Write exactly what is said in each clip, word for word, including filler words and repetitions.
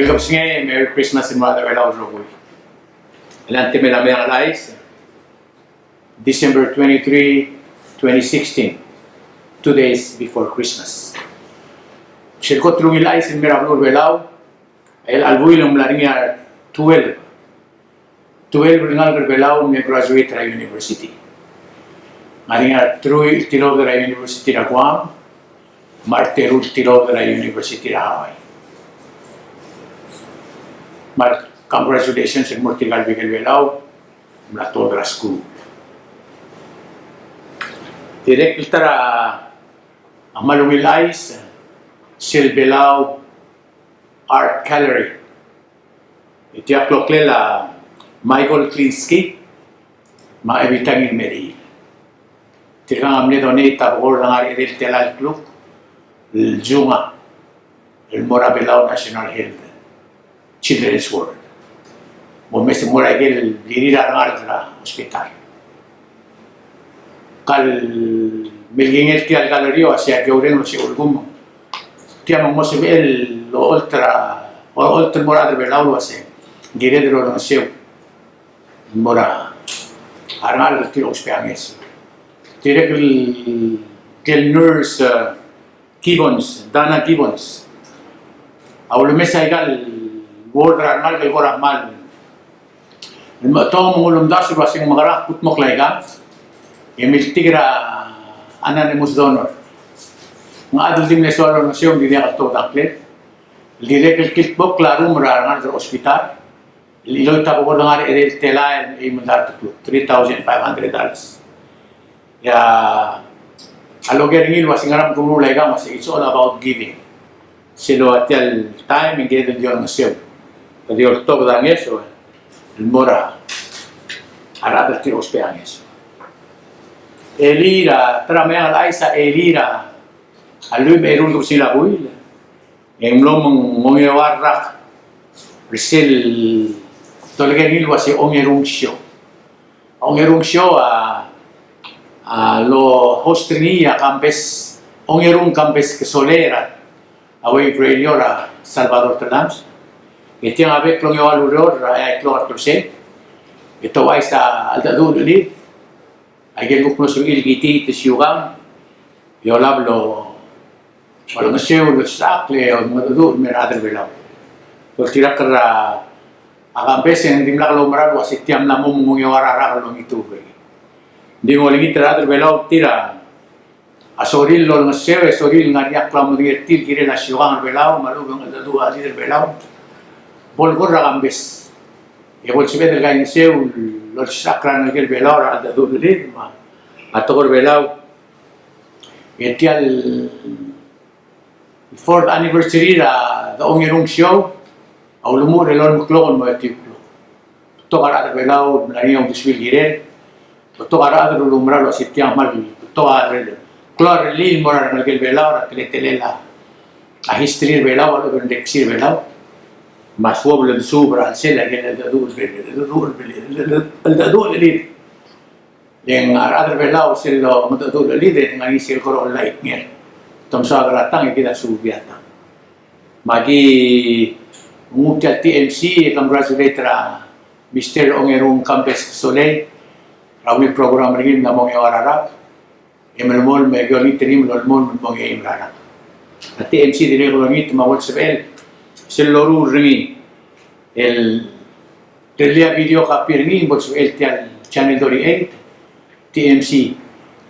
Kebesengei, Merry Christmas el mo er a rechad er a Belau el rokui. E le ng temel a Meang el Chais, December twenty-three, twenty sixteen, two days before Christmas. Sel kot el ungil chais el mei er a beluu er a Belau, el chelecha el buil e ng mla er ngii a twelve twelve el ngalek er a Belau el mle graduate er a university. Ng ngar er ngii a truich el tilobed er a university er a Guam, me a reteru el tilobed er a university er a Hawaii. Me a congratulations el mo er tirka el bek el Belau el mla tuobed er a skuul. Dirrek el ta er a kmal ungil chais, sel Belau Art Gallery. E tia kloklel a Michael Klinsky me a Evita Ngirmeriil. Tirka a mle donate a bekord el ngar er a edei el telael el kluk el siukang el mo er a Belau National Health Children's Ward. Mo mes el mo er a ikel blirir a rengalek er a hospital. Kal melekingel tia el gallery a uasei a keureng el uasei a lsekum tia me ng mo sebechel el ocholt er a, ocholt el mo er a rechad er a Belau el uasei ng kired el olengeseu el mo er a rengalek el tir a ousbech a ngeso. Dirrek el, el nurse, eh, Gibbons, Dana Gibbons, a ulemes a ikal ward er a rengalek el kora kmal el mechitong me ng ulemdasu el uasei ng mekerang e kudmokl a ikang e miltik er a anonymous donor. Ng chad el di mle soal el olengeseu, ng di diak el tobed a ngklel. Dirrek el kildmokl a room er a rengalek er a hospital el chiloit a bekord el ngar er a edei el telael el eim el dart el kluk, three thousand five hundred dollars. E a loker er ngii el uasei ngera me ke meruul a ikang, uasei it's all about giving. Sel ua tia el taem e ng kired el di olengeseu, di oltobed a ngeso el mo er a rechad el tir a ousbech a ngeso. Elii er a, ta er a Meang el Chais a elii er a lluich me a eru el kebesengil a buil e ng mlo me ng ongeua el rak er sel dolekoi er ngii el uasei Ongerung Show. Ongerung Show a, a lo host er ngii a Kambes, Ongerung Kambes Kesolei er a Wave Radio er a Salvador Tellames. E tiang a bek el ongeua el ureor er a eai el klok er a klebesei e te ouchais a cheldecheduch el chelid, aike el kuk mlo sebechir el kitii e te siukang e olab el olengeseu el osisechakl e mengedecheduch el mei er a rechad er a Belau. Doltirakl er a Kambes e ng dimlak loumerang el uasei tia mla mo me ng ongeua er a rak el ongituub er ngii. Ng di olengit er a rechad er a Belau el tir a sorir el olengeseu e sorir el ngar er ngii a klaumedengei er tir el kirel a siukang er a Belau me a lechub e ng cheldecheduch a chelid er a Belau. Bo el kora Kambes e bo lsebeched el kaingeseu el olsisechakl er a rengelekel a Belau er a cheldecheduch el chelid me a tekoi er a Belau. E tia el fourth anniversary er a The Ongerung Show a ulemuchel er a eleven o'clock el mo etiu el klok. Betok a rechad er a Belau el mla er ngii a uldesuir el kirel. Betok a rechad el uleumera el uasei tiang a kmal betok a re-, klou a rellii el mo er a rengelekel a Belau er a teletelel a history er a Belau, a lechub e ng rekisir a Belau. Me a suobel el mesuub er a chelsel a ikel cheldecheduch el chelid. E ng a rechad er a Belau sel longedecheduch el chelid e te ngar er ngii sel kora ollait ngii. Te mesaod er a tang e kid a suub a tang. Me aki nguu tia el T M C e congratulate er a Mister Ongerung Kambes Kesolei er a ungil program er ngii el mla mo ongeua er a rak. E melemolem e ki olengit er ngii me lolemolem el mo ongeim er a rak. A T M C a dirrek el olengit me a bo lsebechel sel loruul er ngii el rellii a video copy er ngii, bo lsebechel tia el channel thirty-eight, T M C,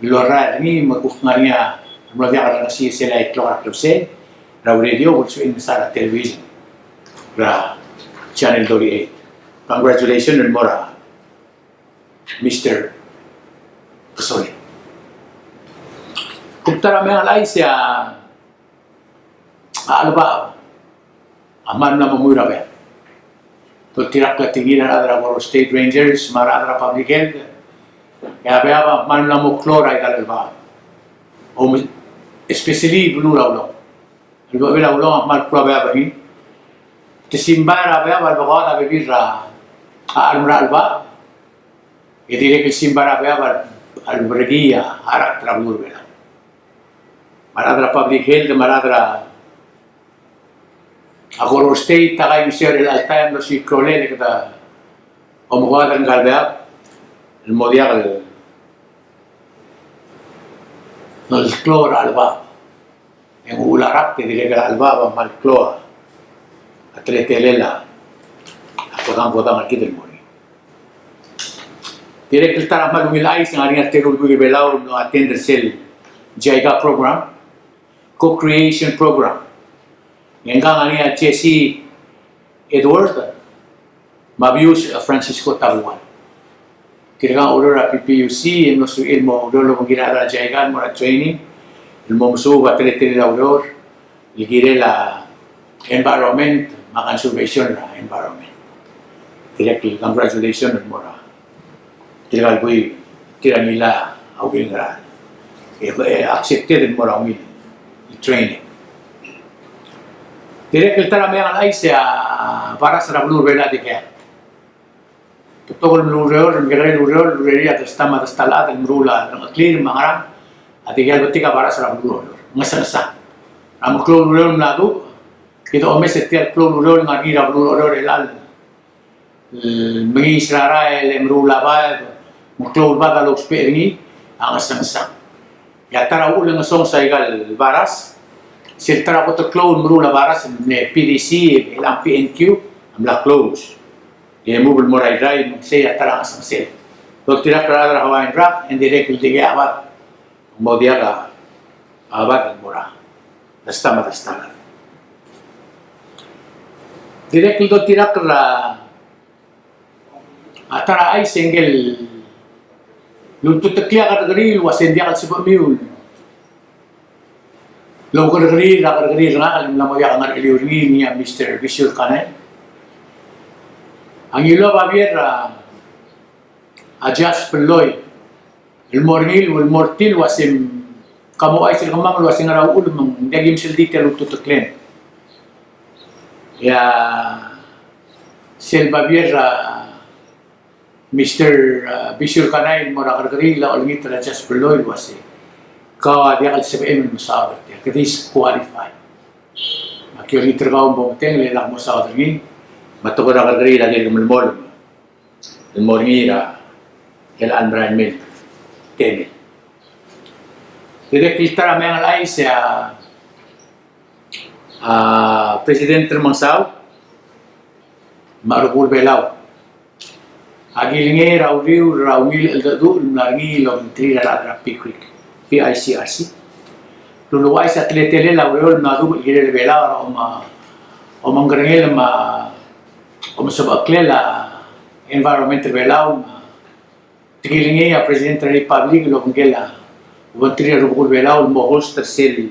el lorael er ngii me kuk ngar er ngii a mlo diak el ngesii sel eai el klok er a klebesei er a radio, bo lsebechel mesa er a television er a channel thirty-eight. Congratulations el mo er a Mister Kesolei. Kuk ta er a Meang el Chais a, a chelebacheb a kmal mla mo mui er a Beab. Doltirakl a tingir a rechad er a Koror State Rangers me a rechad er a Public Health, e a Beab a kmal mla mo klou er a ikal chelebacheb. O, especially beluu er a Ulong. A lebo er a Ulong a kmal klou a Beab er ngii. Te simbai er a Beab a lebekoad a bebil er a, a chelem er a chelebacheb. E dirrek el simbai er a Beab a le, a leberekii a rakt er a beluu er a Belau. Me a rechad er a Public Health me a rechad er a a Koror State a kaingeseu er chelecha el taem el osiik a rolel e kede omekoad er ngka el beab el mo diak el klou er a chelebacheb. E ng uchul a rakt e dirrek el chelebacheb a kmal klou a teletelel a kekangkodang er kid el mo er ngii. Dirrek el ta er a kmal ungil chais e ng ngar er ngii a teru el buik er Belau el mlo attend er sel JICA program, co-creation program. E ngka a ngar er ngii a Jesse Edward, me a Bius Francisco Tabuan. Tirka a oureor er a PPUC, e ng mlo sebechir el mo oureor el obengkir a rechad er a JICA el mo er a training, el mo mesuub a teletelel a ureor el kirel a environment me a conservation er a environment. Dirrek el congratulation el mo er a tirka el buik, tir a ngilai a ungil ngerang, e, e accepted el mo er a ungil training. Dirrek el ta er a meang el chais e a baras er a beluu er a Belau a dikea. Betok el mle ureor, mekekerei el ureor, el urerir a desta me a desta el chad el meruul a rengcheklir me a ngerang, a dikea el betik a baras er a beluu er a Oreor. Ngesongesang. A meklou el ureor el mla dubech, kede omes er tia el klou el ureor el ngar er ngii er a beluu er a Oreor er chelecha el mengiis er a rael e meruul a baeb, me klou el bad a lousbech er ngii, a ngesongesang. E a ta er a uchul e ng ngesonges aika el baras, sel ta er a kot el klou el meruul a baras el mle PDC, el PNQ, a mla close. E move el mo er a Irrai, me sei a ta er a ngesengesel. Doltirakl er a rechad er a Hawaiian Rock, e ng dirrek el dikea a bad. Ng mo diak a bad el mo er a desta me a desta. Dirrek el doltirakl er a ta er a chais e ngike el ultuteklii a kerrekeriil el ua se ng diak el sebechemiu el oukerrekeriil er a kerrekeriil er ngak el mla mo diak a ngercheliu er ngii, ngii a Mister Bisiu Kanai. A ngiluu a babier er a a Judge Polloi el mo er ngii el mo er tir el ua se ng mo ouchais el kemam el ua se ng ngera uchul me ng diak kim sel di tia el ultuteklem. E a sel babier er a Mister, a, Bisiu Kanai el mo er a kerrekeriil a olengit er a Judge Polloi el ua se kau a diak el sebechem el mesaod er tia, ke disqualify. Me aki olengit er kau me bo metengel e lak mosaod er ngii, me a tekoi er a kerrekeriil a dirk melemolem el mo er ngii er a chelecha el merael mei el temel. Dirrek el ta er a meang el chais e a, a, President Remengesau me a rubekul Belau a kilengei er a uriul er a ungil cheldecheduch el mla er ngii el obengterir a rechad er a PICRC, P I C R C. Luluuchais a teletelel a ureor el mla dubech el kirel a Belau er a om-, omengkerengel me a omesebecheklel a environment er a Belau, me a tekilengei a President er a Republic el obengkel a obengterir a rubekul Belau el mo host er sel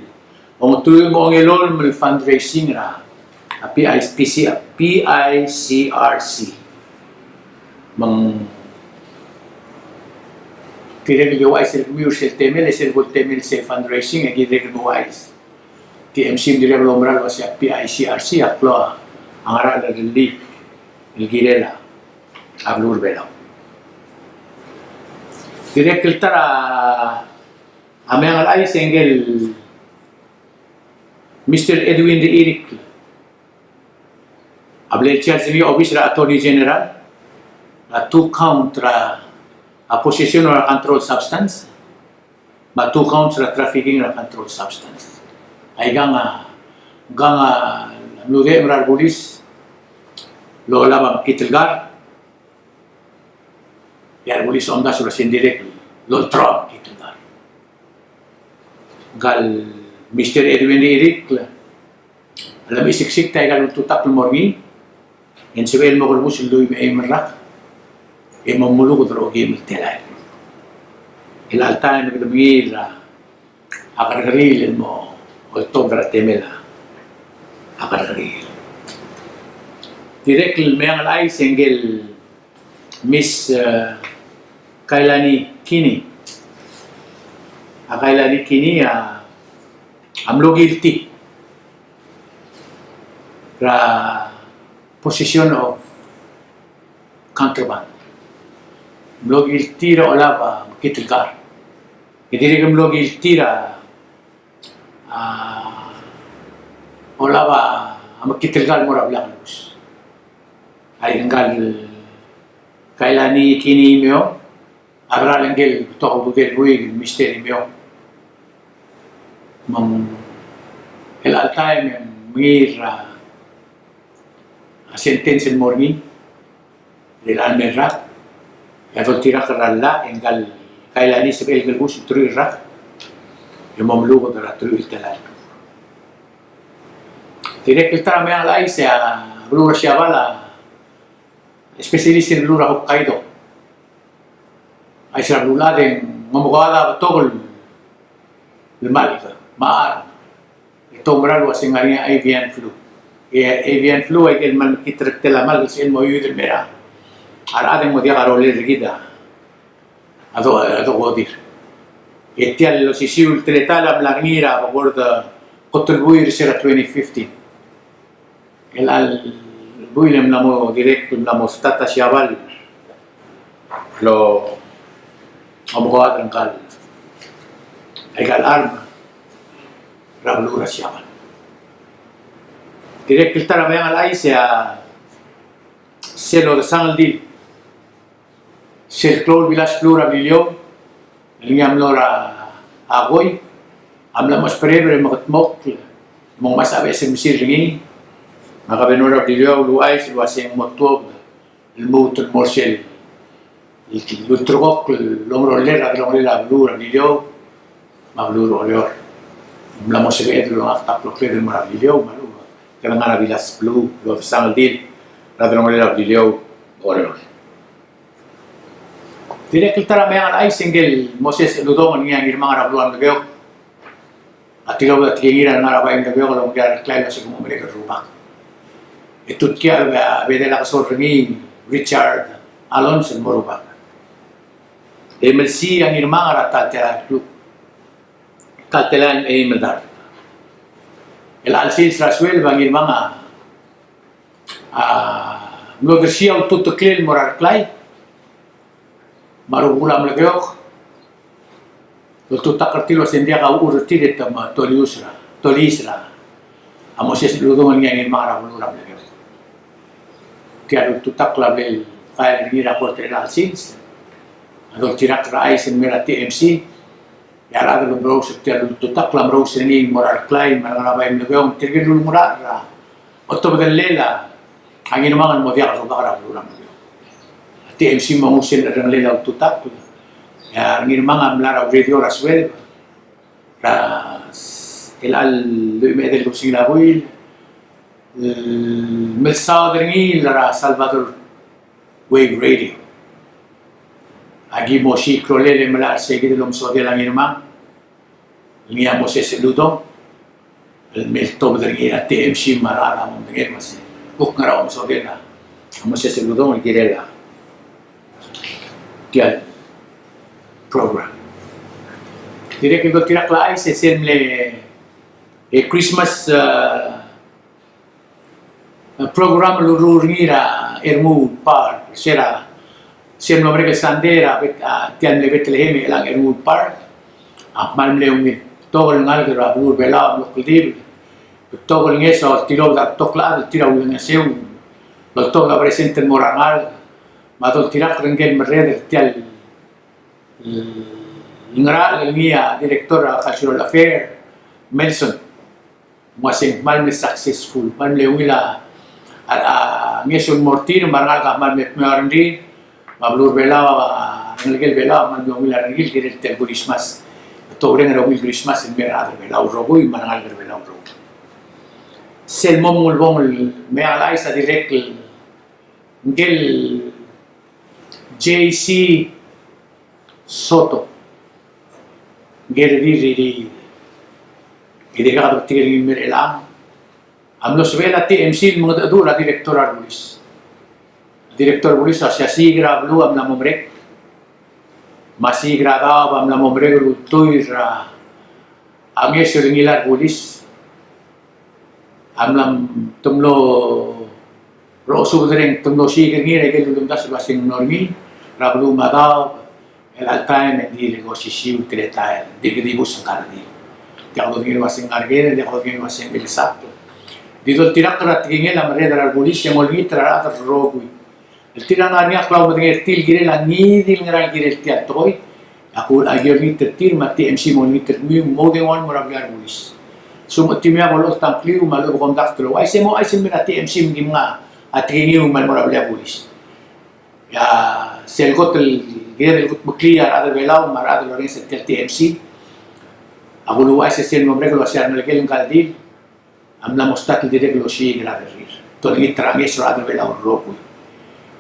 ongetuib me a ongelolem el fundraising er a, a, P I C, P I C R C. Me ng dirrek el ouchais er kemiu er sel temel, e sel bo el temel sel fundraising, e dirrek el mo ouchais. T M C me ng dirrek el oumera el ua se a P I C R C a klou a ngerachel el rellii el kirel a beluu er a Belau. Dirrek el ta er a meang el chais e ngike el Mister Edwin Rechirikl a bla lecharge er ngii a obis er a Attorney General er a two count er a, a, possession er a controlled substance, me a two counts er a trafficking er a controlled substance. Aikang a, aikang a mludechem er a rebulis el olab a mekngit el kar, e a rebulis a omdasu er a se ng dirrek el olterau a mekngit el kar. Ngka el Mister Edwin Rechirikl a lemechesiksikd aika el ultutakl el mo er ngii, e ng sebechel el mo kelebus el lluich me a eim el rak, e mo meluked er a okeim el telael. El alta e me kede mengiil er a kerrekeriil el mo oltobed er a temel a kerrekeriil. Dirrek el meang el chais e ngike el Miss, eh, Kailani Kini. A Kailani Kini a, a mlo guilty er a possession of contraband. Mlo guilty er a olab a mekngit el kar. E dirrek el mlo guilty er a, a, olab a a mekngit el kar el mo er a blil a kelebus. Aika el Kailani Kini Imeong, a cheral ngike el betok el ududel buik el Mister Imeong. Me ng chelecha el taem e ng mengiil er a sentence el mo er ngii er a chelecha el mei el rak, e a doltirakl er a llach e ngika el Kailani a sebechel el kelebus el teruich el rak e mo meluked er a teruich el telael. Dirrek el ta er a Meang el Chais e a beluu er a Siabal a, especially sel beluu er a Hokkaido, a chais er a beluulechad e ng omekoad a betok el malk me a charm e te oumera el uase ng ngar er ngii a avian flu. E avian flu a ikel mal mekngit er a teletelel a malk el sebechel el mo iuid el mei er a rechad e ng mo diak a rolel er kid a do, a dokodir. E tia el osisiu el teletael a mla er ngii er a bekord kot el buil er se er a twenty fifteen. Chelecha el buil e ng mla mo dirrek el mla mo start a Siabal el omekoad er ngika el, aika el charm er a beluu er a Siabal. Dirrek el ta er a Meang el Chais e a sel odesangel dil, sel klou el bilas el beluu er a Beliliou el ngii a mlo er a Akoi a mla mo sbereber e mekedmokl, me ng mesa a beches el mesil er ngii. Me a kabenor er a Beliliou a uluuchais el uase ng mo tuobed el lmuut el mo er sel ulterekokl el omerollel er a delongelel a beluu er a Beliliou me a beluu er a Oreor. Ng mla mo sebeched el olengakl a kloklled el mo er a Beliliou me a lechub e kede ngar er a bilas el beluu el odesangel dil er a delongelel a Beliliou me a Oreor. Dirrek el ta er a Meang el Chais e ngike el Moses Uludong el ngii a Ngirmang er a beluu er a Melekeok a tilobed a tekingir a rengar er a bai er a Melekeok el omekekerei el uase ke mo merek el rubak. E tutkii a bedel a kesol er ngii Richard Alonso el mo rubak. E melsii a Ngirmang er a ta el telael el kluk, ta el telael el eim el dart. Chelecha el sils er a sueleb a Ngirmang a a mlo dersii a ultuteklel el mo er a Reklai me a rubekul a Melekeok el oltutakl er tir el uase ng diak a uchul er tir e te mo tolius er a, toliis er a Moses Uludong el ngii a Ngirmang er a beluu er a Melekeok. Tia el ultutakl a mle file er ngii er a kort er chelecha el sils. A doltirakl er a chais el mei er a T M C. E a rechad el omerous er tia el ultutakl a merous er ngii el mo er a Reklai me a rengar er a bai er a Melekeok, tirke el ulengerachel er a otobedellel a Ngirmang el mo diak el rubak er a beluu er a Melekeok. A T M C a mo nguu sel cherrengelel a ultutakl. E a Ngirmang a mla er a radio er a sueleb er a s-, chelecha el lluich me a edei el kebesengil a buil el melsaod er ngii el er a Salvador Wave Radio. Aki mo osiik a rolel e melai er sei kid el omesodel a Ngirmang el ngii a Moses Uludong el mle tobed er ngii er a T M C me a rechad a mo medengei el uase kuk ngar er a omesodel a Moses Uludong el kirel a tia el program. Dirrek el doltirakl a chais e sel mle, e, Christmas, e, program el ureor er ngii er a Ernguul Park, se er a, se el mlo merek el Sunday er a Bet-, a, tia el mle Bethlehem e chelechang Ernguul Park. A kmal mle ungil, betok el ngalek er a beluu er a Belau a mlo kldibel, betok el ngeso el tilobed a betok el chad el tir a ulengeseu el oltobed a present el mo er a rengalek, me a doltirakl er ngike el merreder er tia el, el ngerachel el ngii a director er a Cultural Affair, Melson. Me uase ng kmal mle successful, kmal mle ungil a, a, a ngeso el mo er tir, me a rengalek a kmal mle dmeu a rengrir, me a beluu er a Belau, a rengelekel Belau a kmal mle ungil a rengrir el kirel tia el Kurismas. Betok el reng er a ungil Kurismas el mei er a rechad er a Belau el rokui, me a rengalek er a Belau el rokui. Sel mo ulebongel el Meang el Chais a dirrek el ngike el J C Soto. Ngii a redil er tir, e dirkak a debetik er ngii el mei er chelechang. A mlo sebechel a T M C el mengedecheduch er a director er a rebulis. Director er a rebulis a uase a siik er a beluu a mla mo merek, me a siik er a daob a mla mo merek el ultuil er a ngeso el ngilai a rebulis. A mla, te mlo, rosubed er ngii, te mlo siik er ngii er a ikel ulemdasu el uase ng mlo er ngii er a beluu me a daob, el chelecha el taem e ng di le osisiu el teletael, di ke dibus ngka el redil. Diak lodengei el uase ng ngar er ker, diak lodengei el uase ng milesakl. Di doltirakl er a tekingel a merreder er a rebulis e mo olengit er a rechad el rokui. El tir a ngar er ngii a klaumedengei er tir el kirel a ngii di el ngar er ngii el kirel tia el tekoi, a ku, a ki olengit er tir me a TMC a mo olengit er kemiu, mo oudengua el mo er a blil a rebulis. Sel mo, tia a bo locha tang kliu me a lechub e kom dak el ouchais e mo ouchais el mei er a TMC me ki menga a tekingiu me a lemo er a blil a rebulis. E a sel kot el kired el kutmeklii a rechad er a Belau me a rechad el orrenges er tia el TMC, a kulouchais e sel mo merek el uasei a rengelekel ngka el dil a mla mo start el dirrek el osiik er a rechad er tir. Te olengit er a ngeso er a rechad er a Belau el rokui.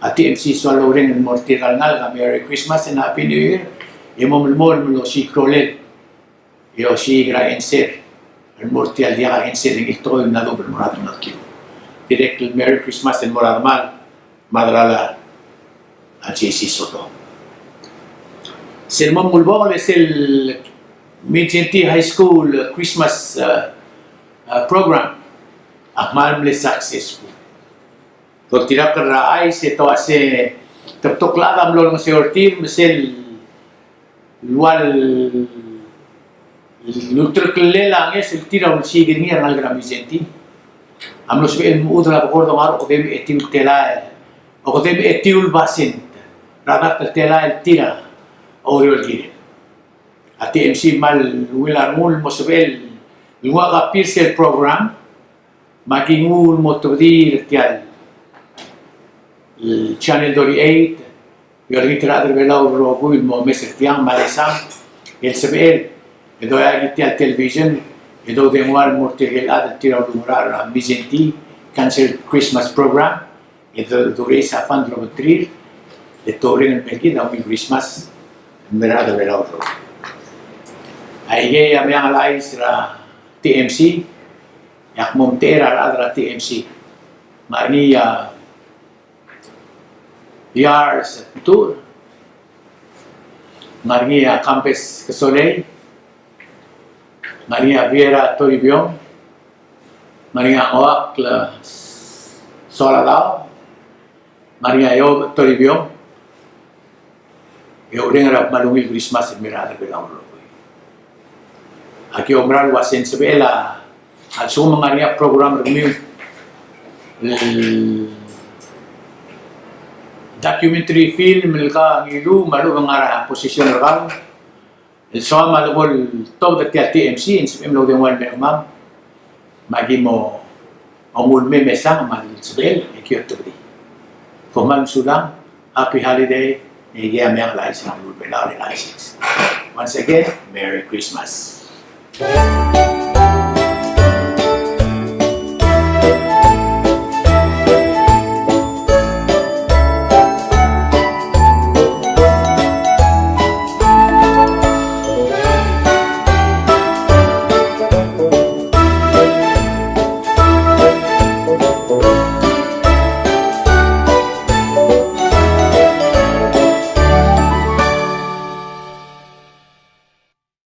A TMC a soal el oureng el mo er tir el ngalek a Merry Christmas and Happy New Year, e mo melemolem el osiik a rolel e osiik er a answer el mo er tia el diak a answer er ngii el tekoi el mla dubech el mo er a demal. Dirrek el Merry Christmas el mo er a demal me a delal a J C Soto. Sel mo ulebongel e sel Mindszenty High School, uh, Christmas, uh, uh, program a kmal mle successful. Doltirakl er a chais e te uase te betok el chad a mlo olengeseu er tir me sel ua lultereklel a ngeso el tir a ulsiik er ngii a rengalek er a Mindszenty a mlo sebechel el mechudel a bekord el ngar er a okedei me a etiu el telael, okedei me a etiu el basent er a dart el telael el tir a oureor el kirel. A TMC a kmal ungil a rengul el mo sebechel el nguu a copy er sel program, me aki nguu el mo tobedii er tia el channel thirty-eight, e olengit er a rechad er a Belau el rokui el mo omes er tiang me a lesang el sebechel e doiakl er tia el television e doudengua el mo er tirke el chad el tir a ulengerachel er a Mindszenty Cancer Christmas Program, e do, do raise a fund el obengterir e te oureng el mei er kid a ungil Christmas el mei er a rechad er a Belau el rokui. Aikei a Meang el Chais er a TMC, e ak mo omtechei er a rechad er a TMC. Ngar er ngii a Yars Tur, ngar er ngii a Kambes Kesolei, ngar er ngii a Viera Toribiong, ngar er ngii a Ngoakl Soaladau, ngar er ngii a Iob Toribiong, e oureng er a kmal ungil Christmas el mei er a rechad er a Belau el rokui. Aki oumera el uase ng sebechel a, a lsekum ng ngar er ngii a program er kemiu el documentary film el ka ngiluu me a lechub e ng ngar er a position er kau el soam me a lebo el tobed er tia el TMC, e ng sebechem el oudengua el mei er kemam me aki mo omengull el mei e mesang me a lsebechel e ki otobedii. Kom kmal mesulang, happy holiday, e aikei a Meang el Chais er a beluu er a Belau el chais. Once again, Merry Christmas.